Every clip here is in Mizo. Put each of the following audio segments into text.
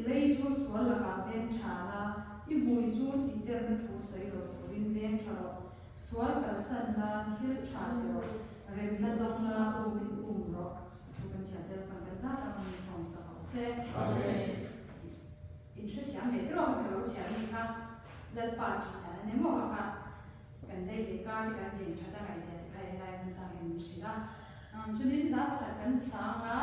lei chu sual lakah veng tha la, i hmui chu tihderna thu sawi lo turin veng tha rawh. Sual kalsan la, thil tha ti rawh, remna zawng la, umin um rawh. Thu kan chhiat tel kan kan zat ang min sawm sak rawh se. In hrethiam ve tawk in ka lo chhiar ni kha Lalpa tih dan a ni maw kha kha kan lei leh kar te kan ven that a ngaihzia te kha helai hmun chang hian min hrilh a. Chunin hla pakhat kan sang a.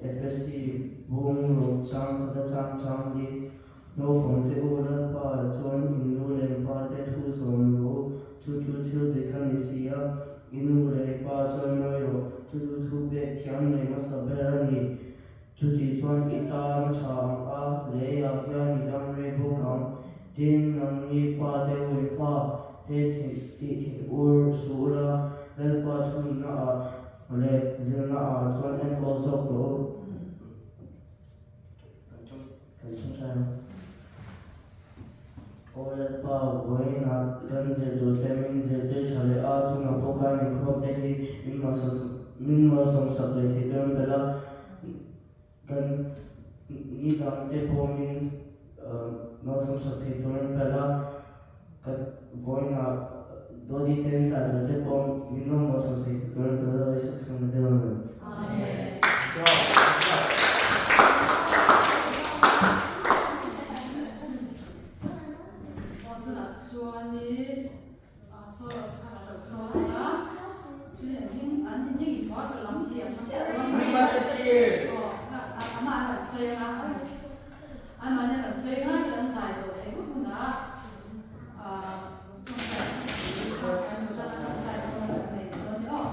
Efesi bung ruk chang khat atang chang hi Naupangte u Lalpa ah chuan in nu leh in pa te thu zawm rawh u, chu chu thil dik a ni si a, i nu leh i pa chuan mawi rawh, chu chu thu pek thiam nei hmasa ber a ni. Chuti chuan i tan a tha ang a, leiah hian i dam rei bawk ang. Tin, nangni pa te u in fa te tih thin ur suh ula, Lalpa thunna ah leh zirna ah chuan enkawl zawk rawh u. Kan chhungchai ang. Aw Lalpa, vawiinah kan zir tur te min zirtir tha leh a, tunah pawh kan inkhawm te hi min malsawmsak leh thei tur an belh a, kan ni dang te pawh min malsawmsak thei tur an belh a, kan vawiinah Dawti te an chah tur te pawh min lo malsawmsak thei tur an belh a, Isua Krista te Amen. Amen. Aw tunah chuanin solo te khan an lo solo a, chuan an hming an hming in pawh ka lam thiam chiah lo a aw amah an lo sawi ang a, anmahni an lo sawi ang a chuan an zai zawh theih hun hunah ah tawngtai kha an lo tan a tawngtai dawn a kan nei dawn a ni aw.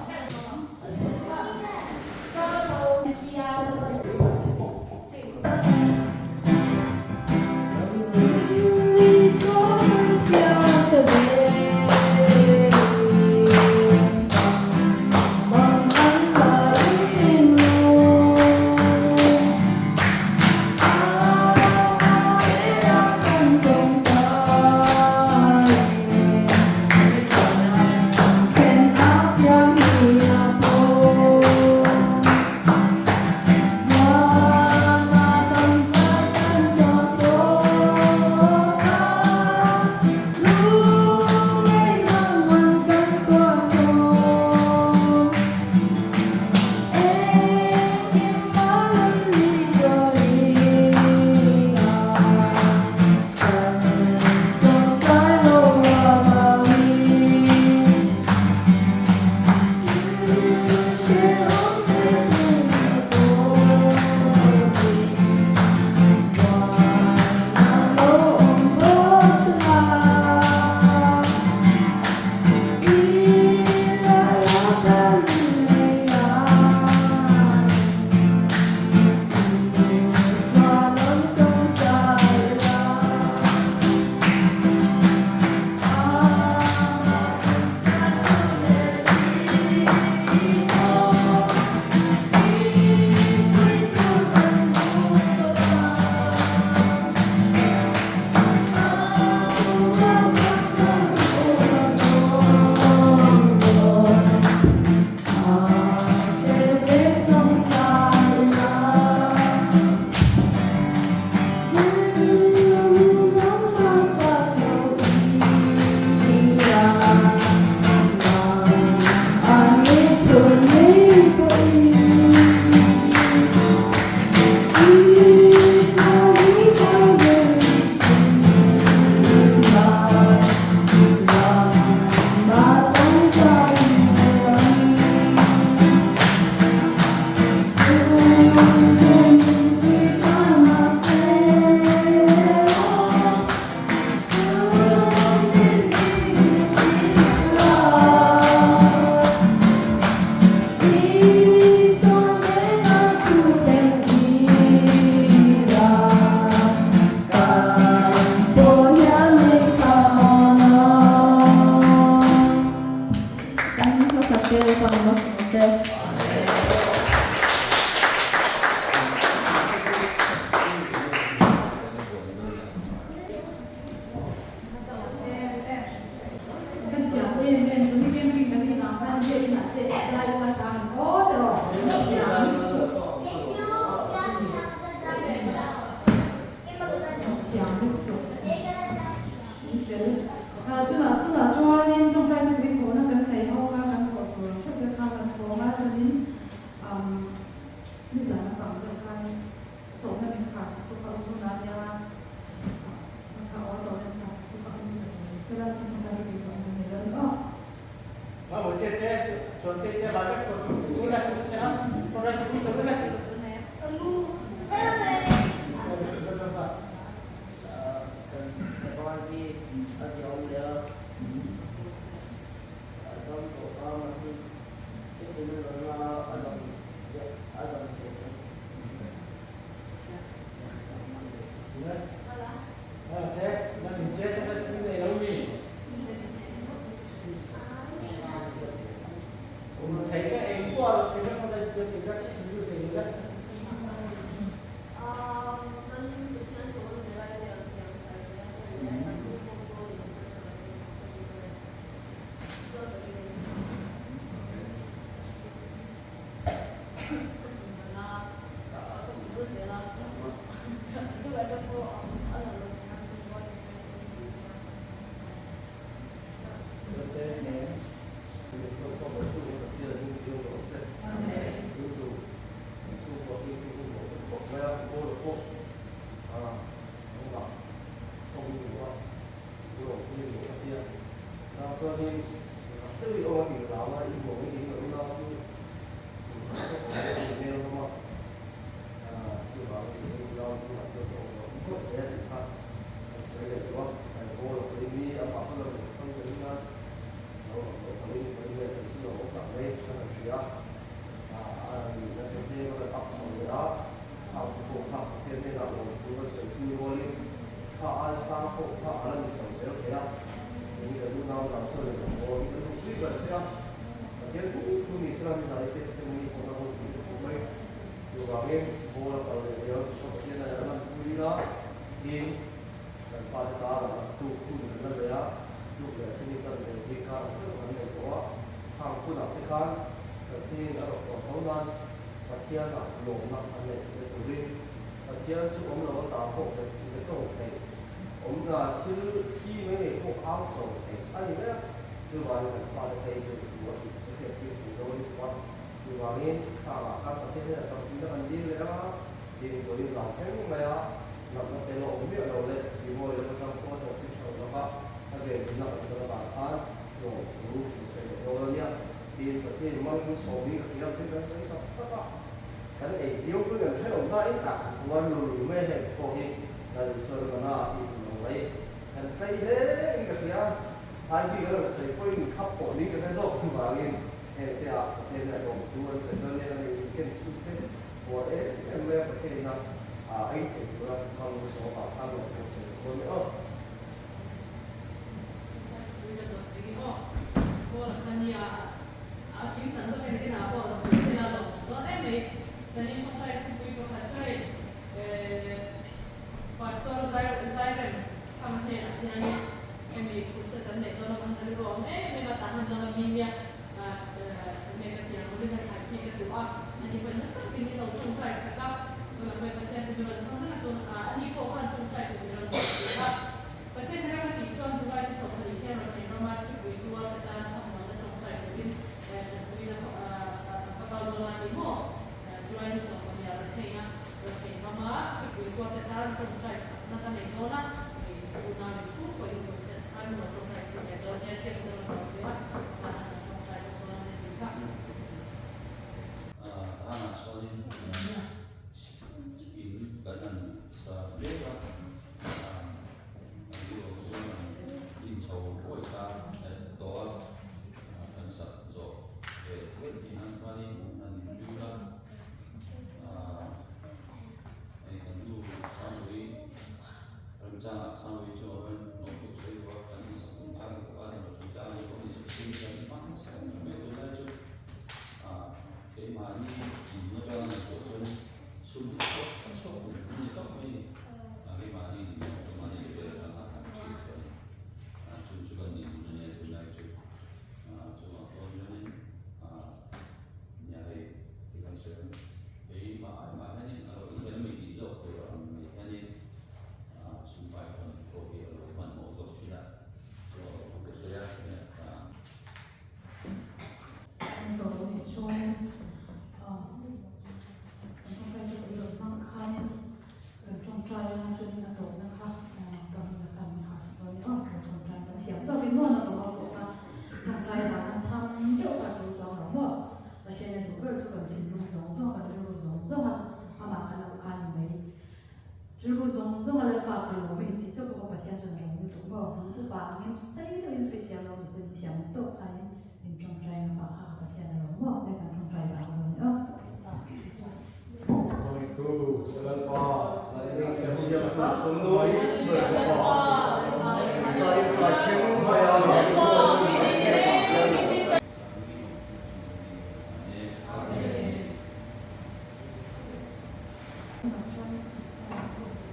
Tunah chuan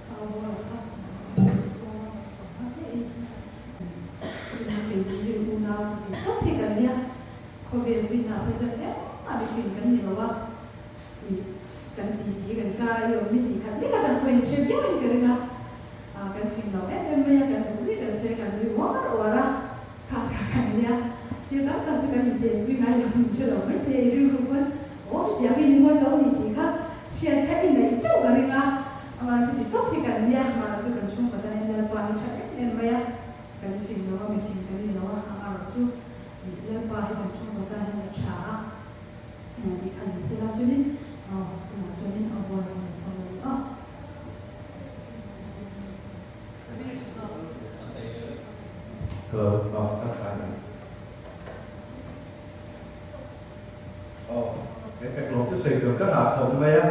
a bola kha sawm a sawm hma hle in chumi keini hi unau chu tih tawp hi kan nia khawvel finna ah phei chuan engmah mi fin kan ni lo a ih kan ti ti kan kar a i awm ni tih khat lek atang pawhin i hre viau in ka ring a ah kan fing lo em em mai a kan duh duih kan sawi a kan nui uar uar a kha kha kan nia thil tam tak chu kan inchenpui ngai lo min hre lo mai thei a i rilru pawn Aw hetiang hi ni mawi lo ni tih kha hriat kha i neih teuh ka ring a, amah chu ti tawp hi kan nia, amah chu kan chhungkaw tan hian Lalpa hi tha em em mai a, kan fing lo a, mi fing kan ni lo a, amaherawh chu ih Lalpa hi kan chhungkaw tan hian a tha a tih kha ni sela chuanin aw tunah chuanin aw bawr a rawn sawi lo a. Hello, aw ka tha ni. Aw, he pek lawm chu sawi tur ka ngah khawp mai a,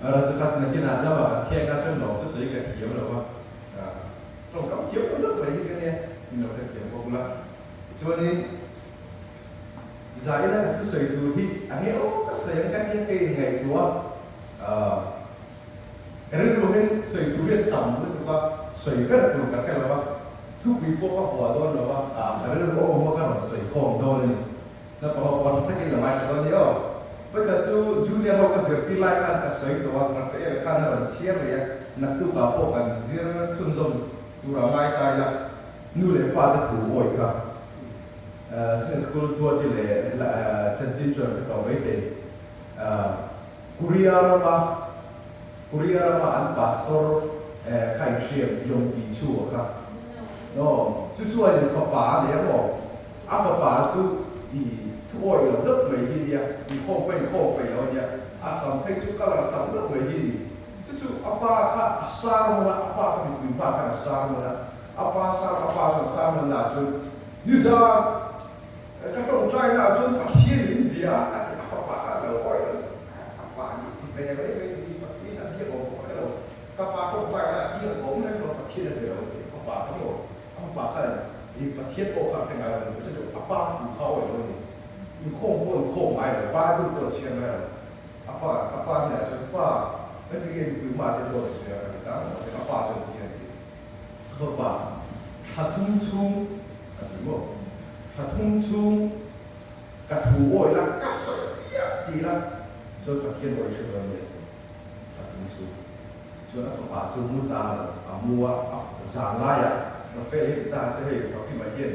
erawh chu kha chu nakinah lamah kan khek a chuan lawm chu sawi ka thiam lo a, tawngkam thiam lo deuh mai hi ka nia, min lo hrethiam bawk la. Chuanin zaina ka thusawi tur hi a nge aw ka sawi ang ka tia ka inngaihtuah a, Ka rilru hian sawi tur hi a tam lutuk a, sawi ber tur ka hre lo va, thupui pawh ka vuah dawn lo va, ka rilru a awm a ka rawn sawi khawm dawn a ni. Naupang ho pawh tha takin lo ngaithla dawn a ni aw. Vawikhat chu Junior ho ka zirtir lai khan ka sawi tawh a, Rafael khan a rawn chhiar leh a, naktukah pawh kan zir chhunzawm tur a ngai ta ila, nu leh pa te thu awi kha Sunday School duati leh chanchin chuan ka tawh maithei. Korea rama Korea rama an pastor kha in hriam Yong Ki Chu a kha no chu chuan in fapa a nei a maw a fapa chu i thu awih lo deuh mai hi nia inkhawm pawh inkhawm peih lo a nia a sam phei chu colour tam deuh mai hi ni chu chu a pa kha a sermon a a pa kha mipui hma khan a sermon a a pa sar a pa chuan sermon na ah chuan nizan Ka tawngtai na ah chuan Pathian min bia a ti a fapa kha a lo awih lo tih ka pa nih ti ve mai mai ni Pathian a biak awm pawh ka hre lo ka pa tawngtai na ah biak awm reng lo Pathian a be lo a ti a fapa kha maw a fapa khan i Pathian pawh kha a hre ngai lo ni chu chu a pa thu kha a awih lo a ni inkhawm pawh inkhawm ngai lo Bible pawh a chhiar ngai lo a pa a pa hnenah chuan pa engtin nge nupui hma te dawt a sawi a ka ti ta maw mahse a pa chuan ti hian a ti a fapa thla thum chhung a ti maw. Thla thum chhung ka thu awi la, ka sawi piah ti la, chuan Pathian awi hre dawn nia ti. Thla thum chhung chuan a fapa chu mu ta lo, a mu a, a zan laiah Rafael hi ti ta se hei Pakima hian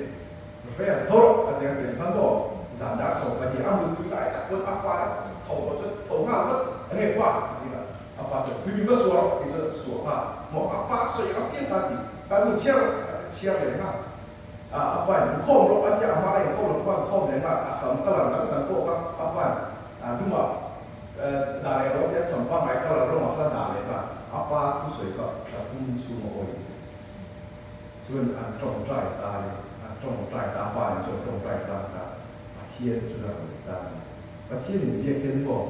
Rafael tho rawh a ti ang tiang khan maw zan dar 12 a muttui lai tak pawn a pa la tho tawh chuan tho nghal vat enge pa a ti a, a pa chuan tui min va suah rawh tih chuan suah nghal maw a pa sawi ang piang kha a ti, Bible chhiar rawh a ti chhiar leh nghal. A a pain inkhawm rawh a tia, a hmara inkhawm loh pawh a inkhawm leh nghal, a sam colour dang dang pawh kha a pain a dumah dah leh rawh a tia, sam pangngai colour rawngah khan a dah leh nghal, a pa thusawi kha thla thum chhung a awih che. Chuan an tawngtai ta a ni, an tawngtai ta, a pa nen chuan an tawngtai tlang ta, Pathian chu a rawn ti ta a ni. Pathian in biak hian maw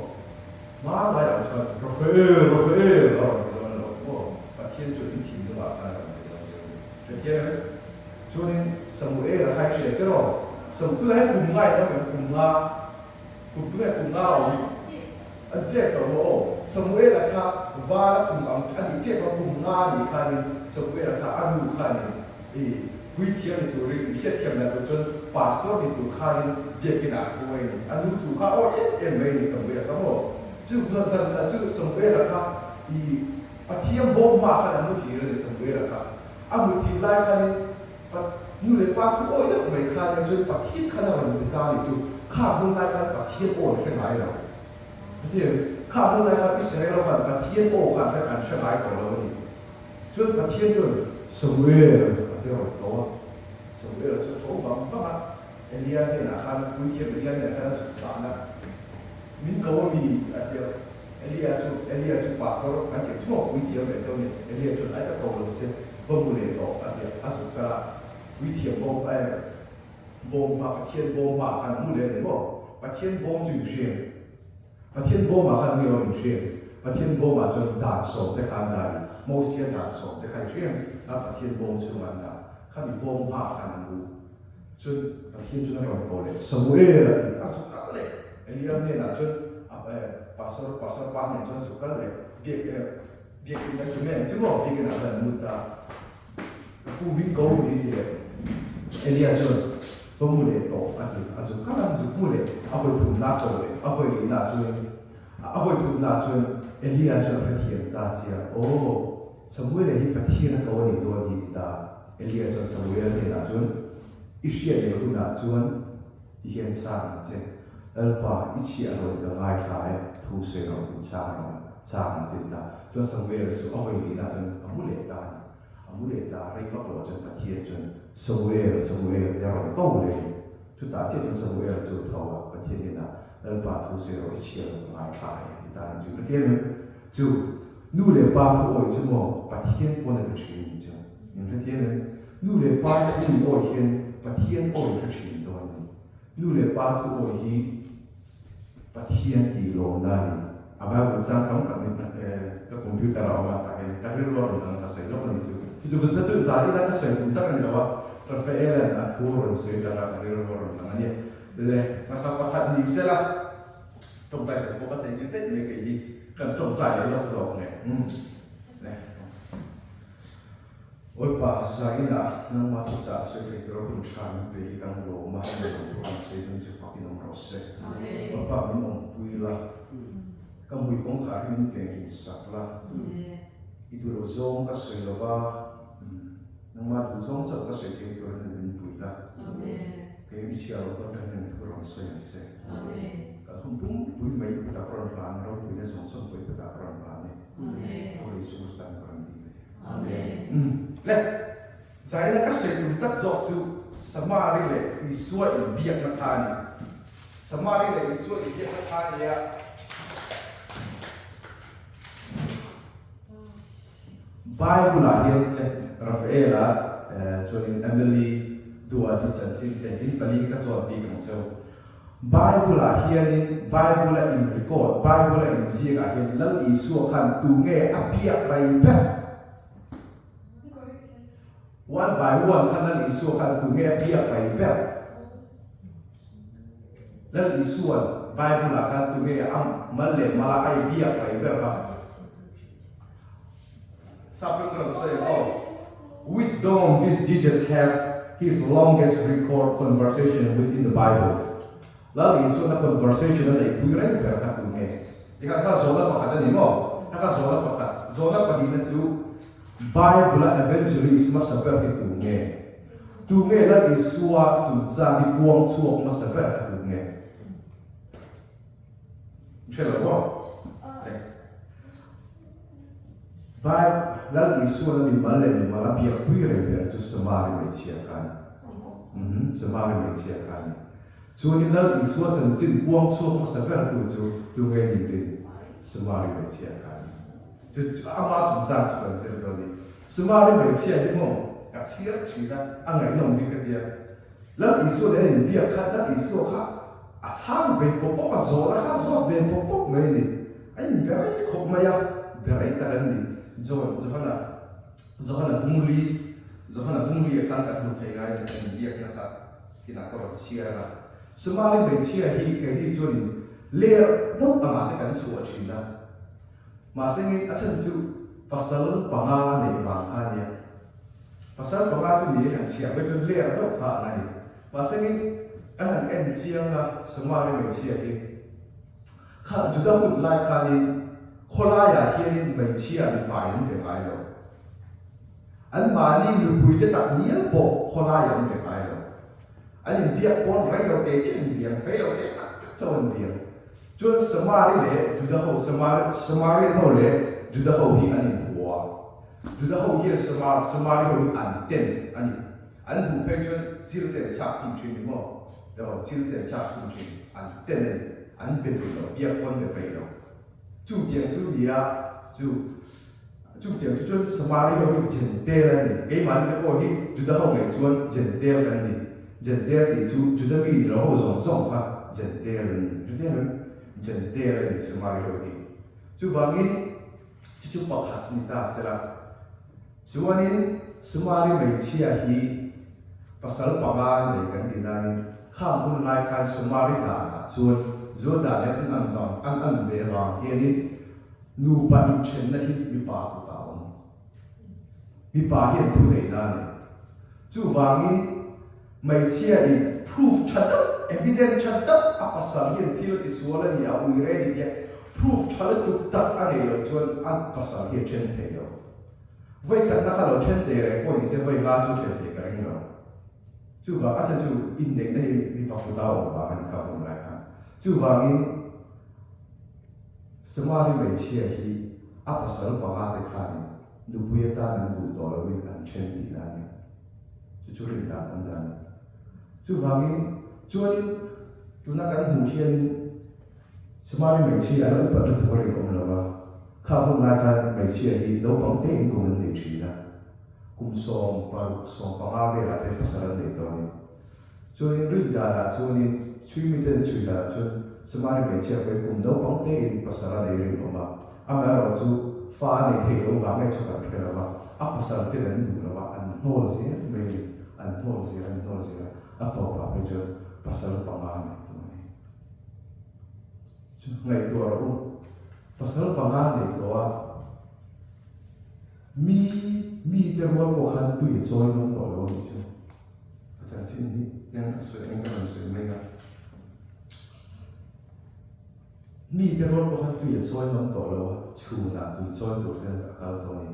hma laiah chuan Rafael, Rafael a rawn ti dawn lo maw, Pathian chu in thinlungah khan a rawn ti dawn che a ni. Hrethiam em? Chuanin Samuel a khai hriat ber aw. Sam tunah hian kum nga in awm em? Kum nga. Kum tunah kum nga a awm. A ni tep tawh maw aw. Samuel a kha vala kum ang a nih tep a kum nga a nih khanin Samuel a kha a nu khanin i puithiam ni turin in hriatthiam dan tur chuan pastor ni tur khanin biakin ah a hruai a ni. A nu thu kha aw em em mai a ni Samuel a kha maw. Chu zan khat chu Samuel a kha i Pathian bawm hmaah khan a muhil a ni Samuel a kha. A muthilh lai khanin pa nu leh pa thu awi deuh mai khan nia chuan Pathian khan a rawn pe ta a nih chu. Kha hun lai khan Pathian aw an hre ngai lo. Pathian, kha hun lai khan Israel ho khan Pathian aw khan hre an hre ngai tawh lo a ni. Chuan Pathian chuan Samuel a ti rawn ko a. Samuel chu a tho vang vang a, Elia hnenah khan, puithiam Elia hnenah khan a zuk tlan a. Min ko a mi? a ti a. Elia chu Elia chu pastor kan tih chu maw puithiam leh deuh a ni. Elia chuan ai ka ko lo che, va mu leh tawh a ti a, a zuk kal a, puithiam bawm eh bawm hma Pathian bawm hma ah khan a mu leh a ni maw? Pathian bawm chu inhriam, Pathian bawm ah khan mi awm inhriam, Pathian bawm ah chuan dan sawm te kha an dah i, Mosia dan sawm te kha inhriam a Pathian bawm chhungah an dah, khami bawm hma ah khan a mu. Chuan Pathian chuan a rawn ko leh, Samuel a ti, a zuk kal leh Elia hnenah chuan a eh. Pastor Pastor pa nen chuan zuk kal leh biak biakin kan ti mai ang chu maw biakin ah khan an lut a ka pu min ko ni ti leh Elia chuan ka mu leh tawh a ti a zuk kal a zuk mu leh a vawi thum na ko leh a vawi lih na chuan a vawi thum na chuan Elia chuan a hrethiam ta chiang aw Samuela hi Pathian a ko a nih dawn hi ti ta Elia chuan Samuela hnenah chuan i hriat leh hunah chuan Ti hian chhang ang che. Lalpa, i chhiah rawn ka ngaithla e, thu sawi rawh tiin chhang rawh, chhang ang che ti ta. Chuan Samuel chu a vawi lehna chuan a mu leh ta a ni. A mu leh ta, rei vak loh chuan Pathian chuan, Samuel, Samuel tia rawn ko leh a ni. Chutah chiah chuan Samuel chu a tho a, Pathian hnenah, Lalpa, thu sawi rawh, i chhiah rawn ka ngaithla e, ti ta a ni. Chu Pathian chu nu leh pa thu awih chu maw Pathian pawn a be thin a ni chu. Min hrethiam em? Nu leh pa thu in awih hian Pathian awih hre thin dawn a ni. Nu leh pa thu awih hi Pathian tih lawmna a ni. A Bible chang tam tak ni ka computer ah a awm a tah hian ka rilru a rawn lang a ka sawi lawk a ni chu. Chu chu za chu zan ila ka sawi tum tak a ni lo a, Raphael-a'n a thu a rawn sawi tak a ka rilru a rawn lang a nia. Le pakhat pakhat ni sela tawngtai tak pawh ka thei ngil daih mai kei hi kan tawngtai leh lawk zawk nge. Umm le. Awlpa, zainah nangma thuchah sawi thei tura hun tha min pe hi kan lawm a, hemi lawm thu kan sawi dawn chu fakin awm rawh se. Awlpa min awmpui la, ka hmui kawngkhar hi min venghim sak la, i duh lo zawng ka sawi lo va, nangma duh zawng chauh ka sawi thei tura hemi min pui la, kei mi chhiar loh ka hemi thu rawn sawi ang che. Kan hun pumpui mai i kutah ka rawn hlan e, ropuina zawng zawng pawh i kutah ka rawn hlan e. Thaw leh Isuh Krista in ka rawn dil e. Amen. Le, zaina ka sawi tum tak zawk chu Samari leh Isua inbiakna kha a ni. Samari leh Isua inbiakna kha a nia. Bible-ah hian le Rafaela chuanin Emily Duati chanchin te in pali hi ka zawt bik ang cheu. Bible-ah hianin Bible-a in record, Bible-a in ziakah hian Lal Isua khan tunge a biak rei ber? One by one khan Lal Isua khan tunge a biak rei ber? Lal Isua'n Bible-ah khan tunge a mal leh mala a i biak rei ber kha? Sapin ka rawn sawi ang aw. With whom did Jesus have his longest record conversation with in the Bible? Lal Isuan a conversation a neihpui rei ber kha tu nge? Tikhan kha zawhna pakhat a ni maw? Kha kha zawhna pakhat. Zawhna pahnihna chu Bible-a evangelist hmasa ber hi tu nge? Tu nge Lal Isua chungchang hi puang chhuak hmasa ber kha tu nge? Hre lo maw? Bai, Lal Isuan a mimal leh mimal a biakpui rei ber chu Samari hmeichhia kha a ni. Umm, Samari hmeichhia kha a ni. Chuanin Lal Isua chanchin puang chhuak hmasa bertu chu tunge ni rin? Samari hmeichhia kha a ni. Chu chu ama chungchang chu kan zir dawn a ni. Samari hmeichhia hi maw ka chhiar thin a, a ngaihnawm hi ka tia. Lal Isua nen a inbiak khan Lal Isua kha a chhang ve pawp pawp a, zawhna kha a zawt ve pawp pawp mai a ni. A in be rei khawp mai a, be rei tak an ni. John, Johana, Johana Bungli, Johana Bungli-a khan kan hmu thei ngai a ni, kan inbiakna kha kinah ka rawn chhiar ang a. Somali hmeichhia hi keini chuanin ler deuh angah te kan chhuah thin a, mahse ngin a chhan chu pasal panga a neih vang kha a nia. Pasal panga chu ni han chhiar mai chuan ler deuh kha ang a ni. Mahse ngin kan han en chiang a, Somali hmeichhia hi. Kha Juda hun lai khanin khawlaiah hianin hmeichhia mipa in an be ngai lo. Anmahni nupuite tak ngial pawh khawlaiah an be ngai lo. An inbiak pawn rei lo te chiah an biang, rei lo te tak tak chauh an biang. Chuan Samari leh Juda ho, Samari, Samarian ho leh Juda ho hi an inhua. Juda ho hian Samar, Samari ho hi an ten a ni. An hmuh phei chuan chil te an chak khum thin ni maw? Aw, chil te an chak khum thin, an ten a ni, an be duh lo, biak pawn be peih lo. Chutiang chu nia, chu chutiang chu chuan Samari ho hi Jentail an ni. Keimahni te pawh hi Juda ho ngei chuan Jentail kan ni. Jentail tih chu Juda mi ni lo ho zawng zawng kha Jentail an ni. Hrethiam em? Jentail a ni Samari ho hi. Chuvangin chu chu pakhat ni ta sela. Chuanin Sumari hmeichhia hi pasal panga nei kan ti nain khang hun lai khan Sumari danah chuan Juda leh an an vang an an ve vang hianin nupa inthenna hi mipa kutah a awm. Mipa hian thu neihna a nei. Chuvangin hmeichhia in proof tha deuh, evidence tha deuh a pasal hian thil a tisual a ni, a ui rei a ni tia proof tha lutuk tak a neih loh chuan a pasal hi a then thei lo. Vawikhatna kha lo then thei reng pawh ni se vawi nga chu then thei ka ring lo. Chuvang a chhan chu inneihna hi mipa kuta awm vang a ni kha hun lai khan. Chuvangin Samari hmeichhia hi a pasal panga te khanin nupui atan an duh tawh loin an then tihna a ni. Chu chu rin dan awm dan a ni. Chuvangin chuanin tuna kan hmuh hianin Samari hmeichhia a la upat lutuk a rinawm lo va, kha hun lai khan hmeichhia hi naupang tein kum an nei thin a. Kum 16, 15 velah te pasal an nei tawh a ni. Chuanin rin danah chuanin chhui miten chhui danah chuan Samari hmeichhia pawhin kum naupang tein pasal a nei rinawm a. Amaherawh chu fa a nei theih loh vang nge chu kan hre lo va, a pasal ten an duh lo va, an hnawl zel mai a ni. An hnawl zel, an hnawl zel a, a tawpah phei chuan pasal panga a nei tawh a ni. Chu ngaihtuah rawh u, pasal panga a nei tawh a. Mi mite rual pawh khan tui a chawi ngam tawh lo a nih chu. A chanchin hi eng a sawi eng ka rawn sawi mai a. Mite rual pawh khan tui a chawi ngam tawh lo a, chhunah tui chawi tur ten a kal tawh a ni.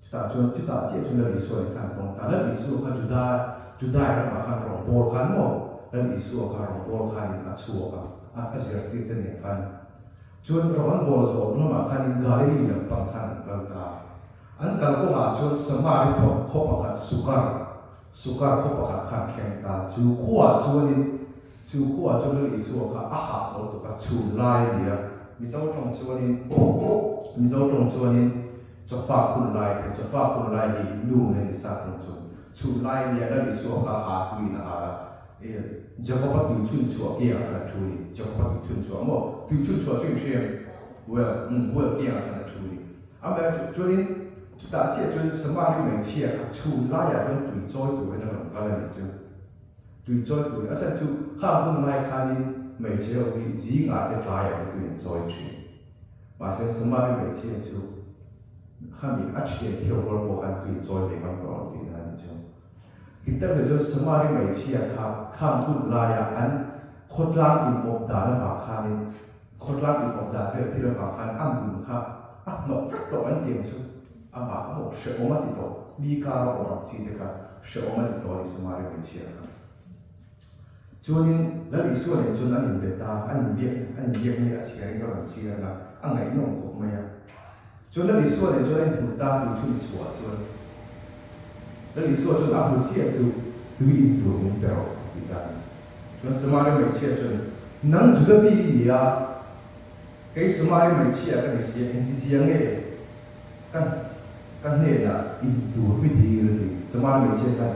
Chutah chuan chutah chiah chuan Lal Isua nen khan tawng ta. Lal Isua kha Juda Judai ramah khan rawngbâwl khan maw Lal Isua kha rawngbâwl khanin a chhuak a, a a zirtirte nen khan. Chuan rawng an bawl zawh lamah khanin Galili lam pang khan an kal ta. An kal kawngah chuan Samari khaw pakhat Sukar, Sukar khaw pakhat kha an thleng ta. Chu khuaah chuanin, chu khuaah chuan Lal Isua kha a hah tawh lutuk a, chhun lai a ni a. Mizo tawng chuanin, Mizo tawng chuanin chawfak hun lai te, chawfak hun lai hi nu nen i sap tawng chuan chhun lai a ni a, Lal Isua kha a ha tuiin a hal a. Jakob-a tui chhun chhuah kiangah khan a thu a ni. Jakob-a tui chhun chhuah maw? Tui chhun chhuah chu inhria em? Well, umm, well kiangah khan a thu a ni. Amaherawhchu, chuanin chutah chiah chuan Samari hmeichhia kha chhun laiah chuan tui chawi turin a rawn kal a nih chu. Tui chawi turin, a chhan chu khang hun lai khanin hmeichhe ho hi zingah te tlaiah te tui an chawi thin. Mahse, Samari hmeichhia chu khami a thian theuh rual pawh khan tui chawi ve ngam tawh lo tihna a nih chu. Dik tak chu chuan Samari hmeichhia kha khang hun laia an khawtlang inawp dan avang khanin khawtlang inawp dan vel thil avang khan a nun kha a hnawk vek tawh an ti ang chu. Amah kha maw hrehawm a ti tawh, mi kara awm ang chi te kha hrehawm a ti tawh a ni Samari hmeichhia kha. Chuanin Lal Isua nen chuan an inbe ta, an inbiak an inbiak mai a chhiarin ka rawn chhiar ang a, a ngaihnawm khawp mai a. Chuan Lal Isua nen chuan a inhmu ta tui chhun chhuah chuan Lal Isua chuan a hmu chiah chu tui in tur min pe rawh a ti ta a ni. Chuan Samari hmeichhia chuan, Nang Juda mi i ni a, kei Samari hmeichhia ka ni si a, engtizia nge ka ka hnenah in tur mi dil a ti. Samari hmeichhia khan,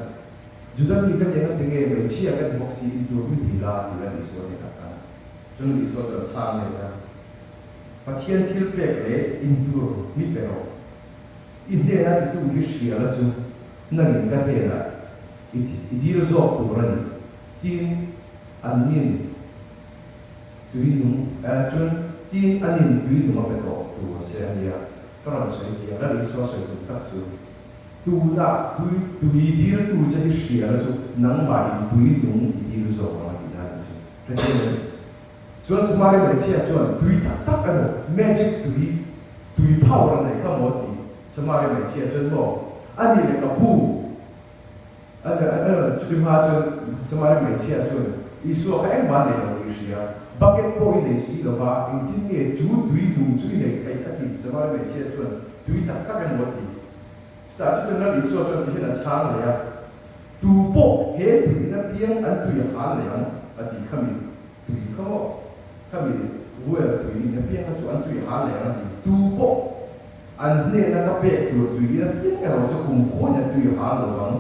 Juda mi ka ni ang a ti nge, hmeichhia ka ni bawk si, in tur mi dil a ti Lal Isua hnenah khan. Chuan Lal Isua chuan a chhang let a. Pathian thil pek leh intur mi pe rawh. I hnena titu hi hria la chu nangin ka hnenah i i dil zawk tur a ni. Tin, an nin tui nung eh chuan tin a nin tui nung a pe tawh tur che a nia. Ka rawn sawi fiah la Isua sawi tum tak chu. Tunah tui tui diltu che hi hria la chu nangmah in tui nung i dil zawk ang a tihna a nih chu. Hrethiam em? Chuan Samari hmeichhia chuan tui tak tak emaw magic tui, tui power a nei kha maw ti Samari hmeichhia chuan maw a ni leh ka pu a chuti hma chuan Samari hmeichhia chuan Isua kha engmah a nei lo tih hria bucket pawh i nei si lova engtin nge chu tui nung chu i nei theih a ti Samari hmeichhia chuan tui tak tak emaw a ti chutah chu chuan Lal Isua chuan ti hian a chhang leh a. Tu pawh he tui in apiang an tui a hal leh ang a ti khami tui kha maw khami well tui in apiang kha chu an tui a hal leh ang a ti. Tu pawh an hnena ka pek tur tui in apiang erawh chu kum khuain an tui a hal lo vang.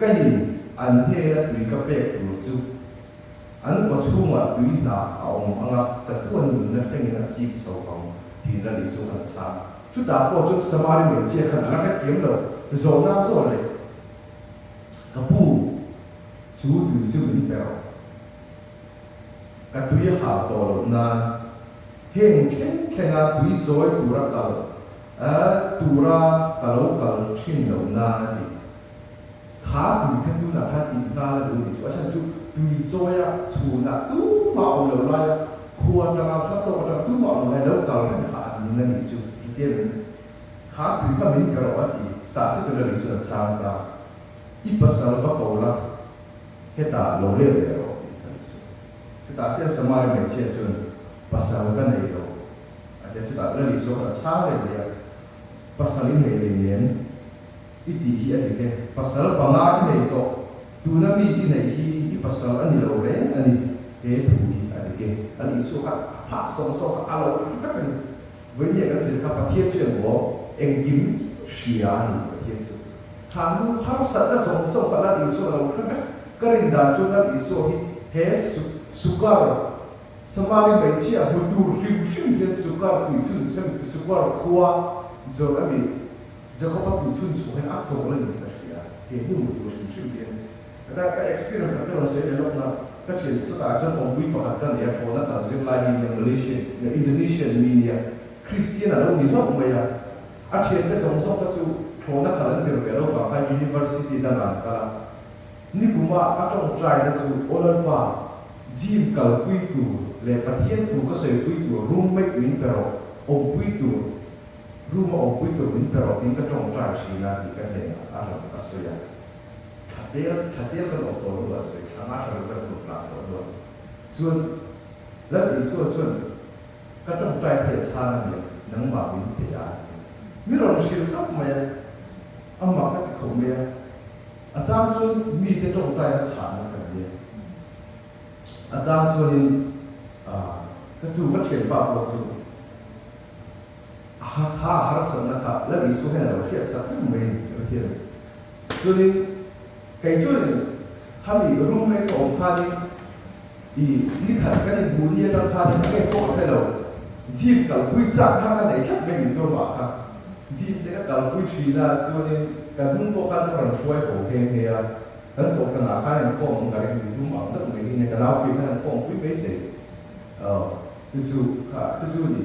Ka in an hnena tui ka pek tur chu an kaw chhungah tui hna a awm ang a, chatuan nunna thlengin a chik chho vang tiin Lal Isua khan a chhang. Chutah pawh chuan Samari hmeichhia khan a la hrethiam lo, zawhna a zawh leh. Ka pu, chu tui chu min pe rawh. Ka tui a hal tawh loh nan heng thleng thlenga tui chawi tura kal tura ka lo kal thin loh nan a ti. Kha tui kha tunah khan in nghal a duh ni chu a chhan chu tui chawia chhunah tumah awm lo laia khua atanga hla tawk atanga tumah awm lo lai lo kal reng kha an ning a nih chu hetiang in kha tui kha min pe rawh a ti. Chutah che chuan Lali chuan a chhang ta, I pasal va ko la, hetah lo let leh rawh tih a ni chu. Chutah chian Samari hmeichhia chuan pasal ka nei lo a ti a, chutah Lali saw khan a chhang reng leh a, Pasal i nei leh nen i tih hi a dik e, pasal panga i nei tawh, tuna mi i neih hi i pasal a ni lo reng a ni, he thu hi a dik e. Lali saw khan a phah sawng sawng kha a lo ri vek a ni. Vawinia kan zir kha Pathian chu engmaw engkim hria a ni Pathian chu. Kha nu harsatna zawng zawng kha Lal Isua lo hre vek. Ka rin dan chu Lal Isua hi he Sukar Samari hmeichhia hmu tur hrim hrim hian Sukar tui chhun hemi tu Sukar khua Jor ami Jakoba tui chhun chhuah hian a chawl a ni ka hria he nu hmu tur hrim hrim hian. Ka ka experience kha ka rawn sawi leh lawk na, ka thian chutah chuan awmpui pakhat ka nei a, thlawhna khan zirlai hi nia Malaysian, Indonesian mi nia, Christian a lo ni hlauh mai a, a thiante zawng zawng kha chu thlawhna khan an zir ve lo vang khan University dangah an kal a, nikuma a tawngtai na chu Aw Lalpa, gym kalpui tur leh Pathian thu ka sawipui tur roommate min pe rawh, awmpui tur, room a awmpui tur min pe rawh tiin ka tawngtai thin a tih ka hnenah a rawn a sawi a. Thla tel, thla tel kan awm tawh hnu a sawi, thla nga hra lo kan tum lah tawh hnu a. Chuan Lal Isua chuan, Ka tawngtai thei a chhang a nia, nangmah min pe a a ti. Mi rawn hrilh tawp mai a, amah ka ti khawp mai a. A chang chuan mite tawngtai a chhahna kan nia. A chang chuanin ka tu ka thianpa pawh chu, A kha a harsatna kha Lal Isua hian a lo hriat sak reng mai a ni, ka thiam. Chuanin kei chuanin khami room reng ka awm khanin i nikhat kan inhmuh ni atang khanin a nge pawh ka hre lo, gym kalpui chak kha ka nei tlat mai ni chuan mah kha gym te ka kalpui thin a, chuanin ka hnung pawh khan ka rawn hruai ho nghe nghe a, kan kohhranah khan inkhawm ang ka ring tum ang deuh mai hi nia, ka naupui khan inkhawmpui maithei. Chu chu kha chu chu ni.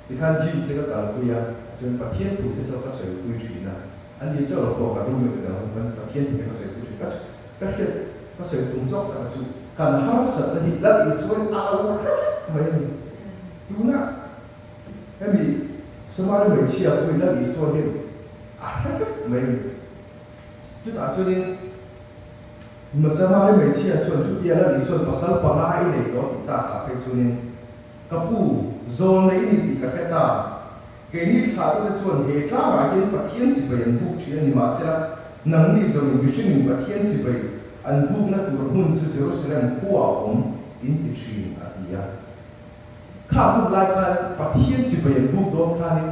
Tikhan gym te ka kalpui a, chuan Pathian thu te saw ka sawipui thin a. A ni chauh lo pawh ka roommate te dang ho pawn Pathian thu te ka sawipui thin. Ka ka hriat ka sawi tum zawk tak a chu kan harsatna hi Lal Isuain a lo hre vek mai a ni. Tuna hemi Samari hmeichhia pawhin Lal Isua hian a hre vek mai a ni. Chutah chuanin Samari hmeichhia chuan chutia Lal Isua'n pasal panga i nei tawh tih takah phei chuanin Ka pu, zawl nei i ni tih ka hre ta. Keini thlahtute chuan he tlangah hian Pathian chibai an buk thin a ni mahsela, nangni zawngin mihringin Pathian chibai an bukna tur hmun chu Jerusalem khuaah a awm in ti thin, a ti a. Kha hun lai khan Pathian chibai an buk dawn khanin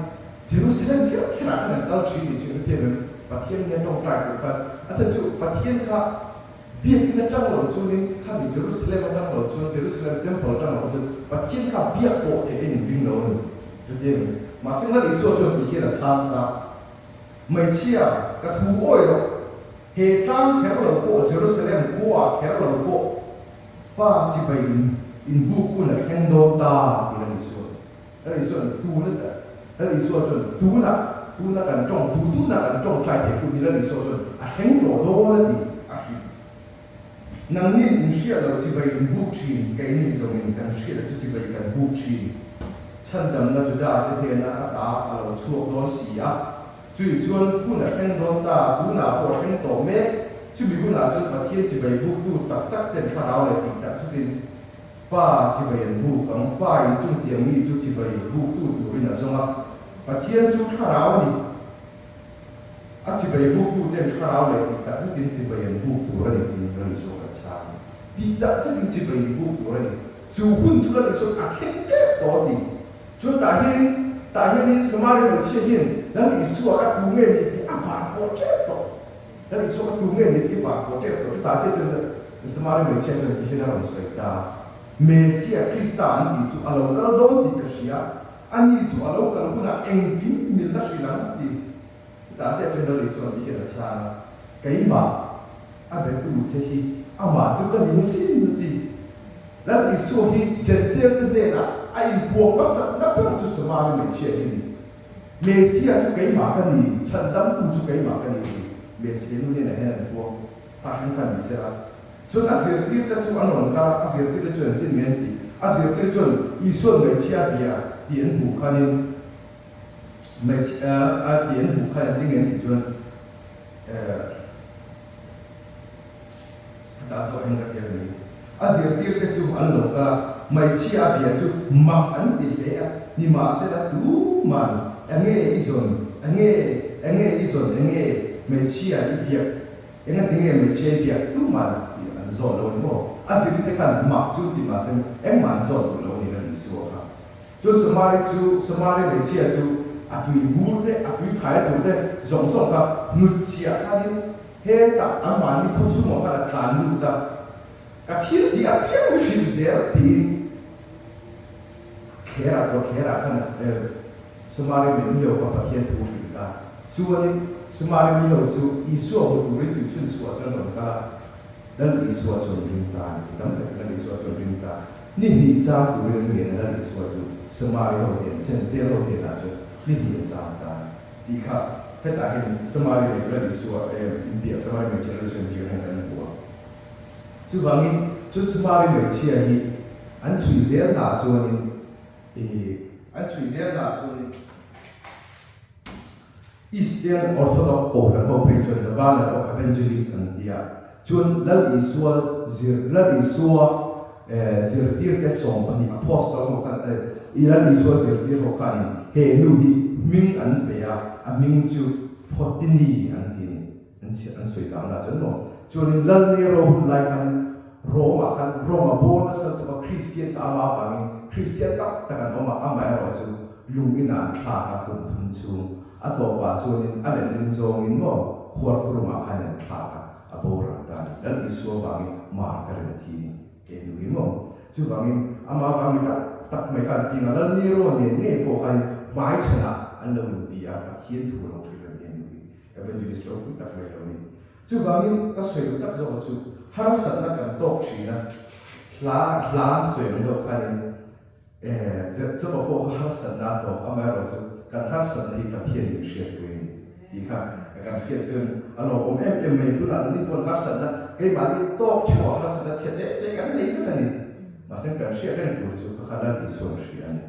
Jerusalem kher kherah khan an kal thin tih chu i hrethiam em? Pathian nia tawngtai tur khan a chhan chu Pathian kha Biak in atang lo chuanin khami Jerusalem atang lo chuan Jerusalem temple atang lo chuan Pathian kha biak pawh theih a inring lo a ni. Hetiang in. Mahse Lal Isua chuan ti hian a chhang ta. Hmeichhia, ka thu awi loh. He tlang kher lo pawh Jerusalem khuaah kher lo pawh Pa chibai in inbuk hun a thleng dawn ta ti Lal Isua. Lal Isua'n tuna Lal Isua chuan tuna tuna kan tawng tu tuna kan tawngtai thei hun hi Lal Isua chuan a thleng tawh dawn a ti a hrilh. Nangnin in hriat loh chibai in buk thin, keini zawngin kan hriat chu chibai kan buk thin. Chhandamna Juda te hnena a ta a lo chhuak dawn si a, chui chuan hun a thleng dawn ta, tunah pawh a thleng tawh mek, chumi hunah chuan Pathian chibai buktu tak tak ten thlarau leh tih tak zetin Pa chibai an buk ang, Pa in chung tiang mi chu chibai buktu turin a zawng a, Pathian chu thlarau a ni. A chibai buktu ten thlarau leh tih tak zetin chibai an buk tur a ni tiin Lal Isua kan chhang. Tih tak zetin chibai in buk tur a ni. Chu hun chu Lal Isua a thleng tep tawh a ti. Chuan tah hianin tah hianin Samaria hmeichhia hian Lal Isua kha tu nge ni tih a van pawh tep tawh. Lal Isua kha tu nge ni tih vang pawh tep tawh. Chutah chiah chuan Samari hmeichhia chuan ti hian a rawn sawi ta, Mesia, Krista an tih chu a lo kal dawn tih ka hria, ani chu a lo kal hunah engkim milna hrilh ang a ti. Chutah chiah chuan Lal Isua an tih hian a chhang a, Keimah a betu che hi amah chu ka ni sin a ti. Lal Isua hi Jentail te hnenah a inpuang hmasatna ber chu Samari hmeichhia hi a ni. Mesia chu keimah ka ni, chhandamtu chu keimah ka ni tih Mesia nu hnenah hian an puang. Kha hring kha ni sela. Chuan a zirtirte chu an rawn kal a, a zirtirte chuan engtin nge an tih? A zirtir chuan Isua'n hmeichhia a bia tih an hmuh khanin, hmeichhia a tih an hmuh khan engtin nge an tih chuan, eh, Hetah zawh hian ka ziak a ni. A zirtirte chu an lo kal a, hmeichhia a bia chu mak an ti hle a, nimahsela tuman enge i zawn, enge, enge i zawn, enge hmeichhia i biak, engatinge hmeichhia i biak tuman tih an zawt lo a ni maw? A zirtirte khan mak chu ti mahse engmah an zawt duh lo a ni kan Isua kha. Chuan Samari chu, Samari hmeichhia chu a tui bur te, a tui khai tur te zawng zawng kha hnutchhiah khanin hetah anmahni khaw chhungah khan a tlan lut a, ka thil tih apiang hi hrilh zel tiin thlerah kawt thlerah khan Samari mihmiho kha Pathian thu hrilh ta. Chuanin Samari miho chu Isua hmu turin tui chhun chhuah chuan rawn kal a, Lal Isua chuan ring ta a ni. Mi tam takin Lal Isua chuan ring ta. Ni hnih chang turin an ngen a, Lal Isua chu Samari ho hnen, Jentail ho hnenah chuan ni hnih a chang ta a ni. Tih kha hetah hian Samari leh Lal Isua inbiak, Samari hmeichhia Lal Isua inbiak hian kan hmu a. Chuvangin chu Samari hmeichhia hi an chhui zel hna chuanin ih an chhui zel hna chuanin, Eastern Orthodox Kohhran ho phei chuan The Banner of Evangelists an ti a, chuan Lal Isua zir Lal Isua zirtirte 12 Apostle ho khan eh Lal Isua zirtir ho khanin he nu hi hming an pe a, a hming chu Photini an ti a ni, an an sawi zangna chuan maw. Chuanin Lal Nero hun lai khanin Rome-ah khan Rome-a bawl nasa lutuk a, Kristian kha ama avangin Kristian tak tak an awm a, amaherawhchu lung in an thlak a kum thum chhung a tawpah chuanin a letling zawngin maw khuar khurumah khan an thlak a, a boral ta a ni. Lal Isua vangin martar in a thi ni kei nu hi maw. Chuvangin ama vang mi tak tak mai khan piang a, Lal Nero nen ngei pawh khanin hmaichhanah an lo inbi a, Pathian thu a lo hrilh a ni hei nu hi. Evangelist ropui tak mai lo ni. Chuvangin ka sawi duh tak zawk chu harsatna kan tawk thin a, hla hla an sawi ang deuh khanin eh chawpa pawh kha harsatna a tawk, amaherawhchu kan harsatna hi Pathian min hriatpui a ni tih kha kan hriat chuan a lawmawm em em mai. Tunah kan ni pawn harsatna keimahni tawk theuh a harsatna chhe teh teh kan nei vek a ni. Mahse kan hriat reng tur chu kha kha Lal Isuan a hria a ni.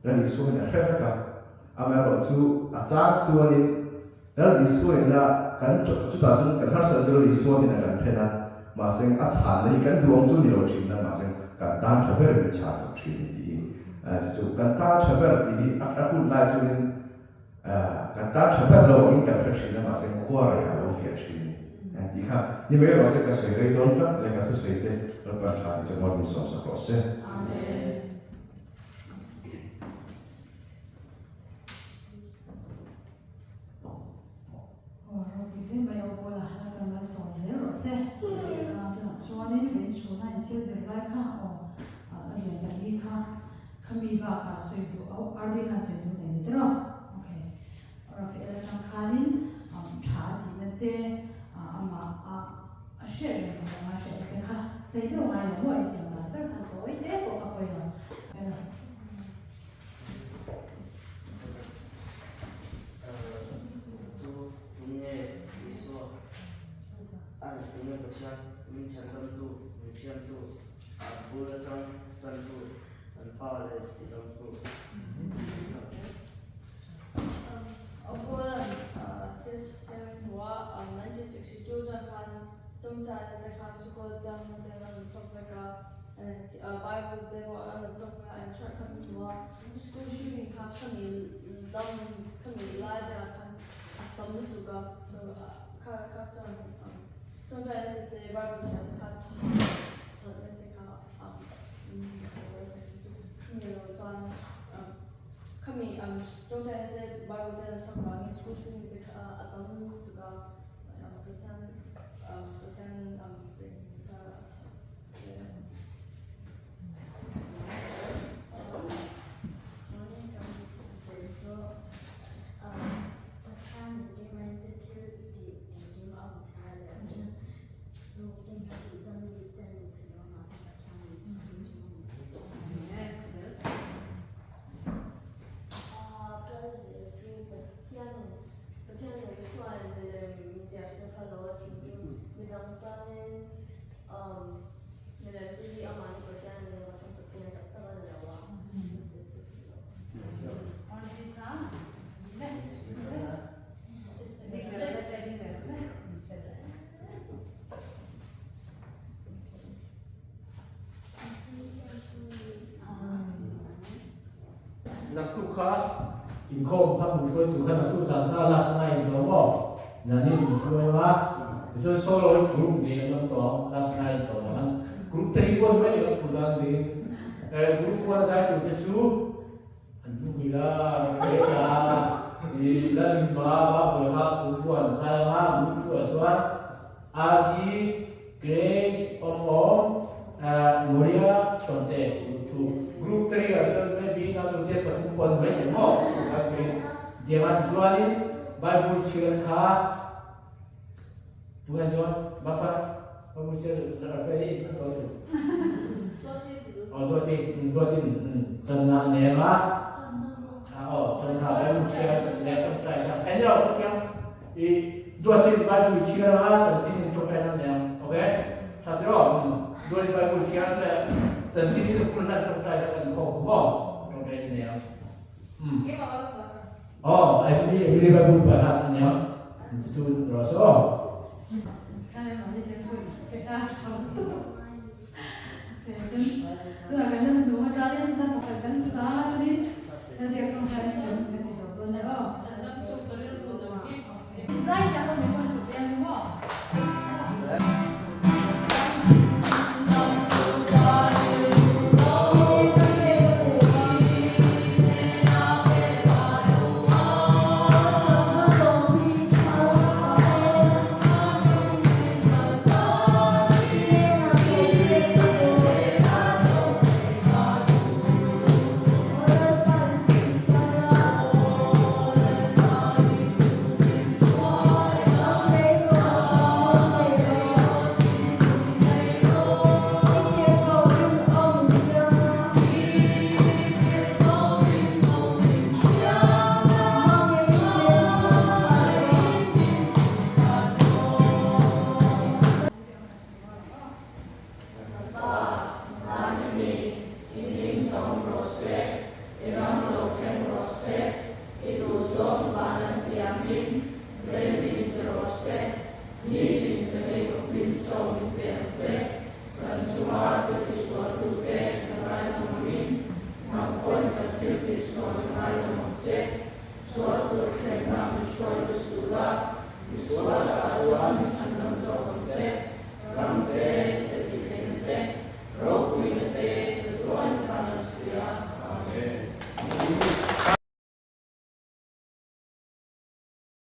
Lal Isuan a hre vek a, amaherawhchu a chang chuanin Lal Isua ina kan chutah chuan kan harsatna chu Lal Isua hnenah kan phen a, mahse a chhanna hi kan duh ang chu ni lo thin a, mahse kan tan tha ber min chhan sak thin a tih hi chu chu kan tan tha ber tih hi a hun lai chuanin kan tan tha ber lo angin kan hre thin a, mahse khua rei a lo fiah thin a ni tih kha ni mai rawh se ka sawi rei dawn tlat lehkha thusawi te Lalpan tha tih chu min sawm sak rawh se. Amen. Aw ropui hle mai aw Paula Lalpan malsawm zel rawh se. Tunah chuanin vei chhuna in thil zir lai kha aw a lian pali kha khami bakah sawi duh aw RD khan sawi duh nei ni tiraw okay Rafael atang khanin tha a tihna te amah a a hriat reng tur anga hriat te kha sei deuh ngai lo maw inthiam dan ber khan tawi te pawh kha pawi lo. Chu tunge Isua a ni tunge Pathian min chhandamtu, min siamtu, an bul atang tantu, an pa leh tidamtu. Abualan thil siam hnuah 1962 chuan khan tawngtaina te kha sikul atang te an rawn chhuak vek a. Bible te pawh an rawn chhuak a, an hralh khat hnu a, school shooting kha khami lam khami lai velah khan a tam lutuk a, so kha kha chuan tawngtaina te te Bible chhiar te kha chawlhna te kha khami lo chuan khami tawngtaina te Bible te an chhuak vangin school shooting te kha a tam lutuk a, Pathian Pathian kha Midang tanin milem te hi amah hi Pathian a ni a, mahse Pathian tak tak a ni lo a. Naktuk kha inkhawm kha min hruai tur kha naktuk zan kha last night in tawh maw? Nani min hruai ang a, tichuan solo hi group nen an awm tawh ang last night tawh ang an group te hi kuan mai ni kan phur dan zin group one a zai tur te chu an hnuhmui la Rafaela i Lalhima Babuai kha group one zai ang a group two ah chuan Adi Grace awm awm Moria Chawngte group 2 group 3 ah chuan maybe nanu te pathum pawh an mai thei maw tianga tichuanin Bible chhiar kha tunge chuan bapa Bible chhiar Rafael i thun tawh tu oh duati duatin tanna a nei anga oh tan kha Bible chhiar leh tawngtai kha eng lo ka piang I duatin Bible chhiar anga chanchin in tawngtai nan nei ang. Okay? Tha tiraw? Duatin Bible chhiar che chanchin in hul hlan tawngtai kha kan khawm hu maw? Tawngtai nan nei ang. Oh, Emily, Emily Bible pa kha an nei ang. Chu chu rawh se aw.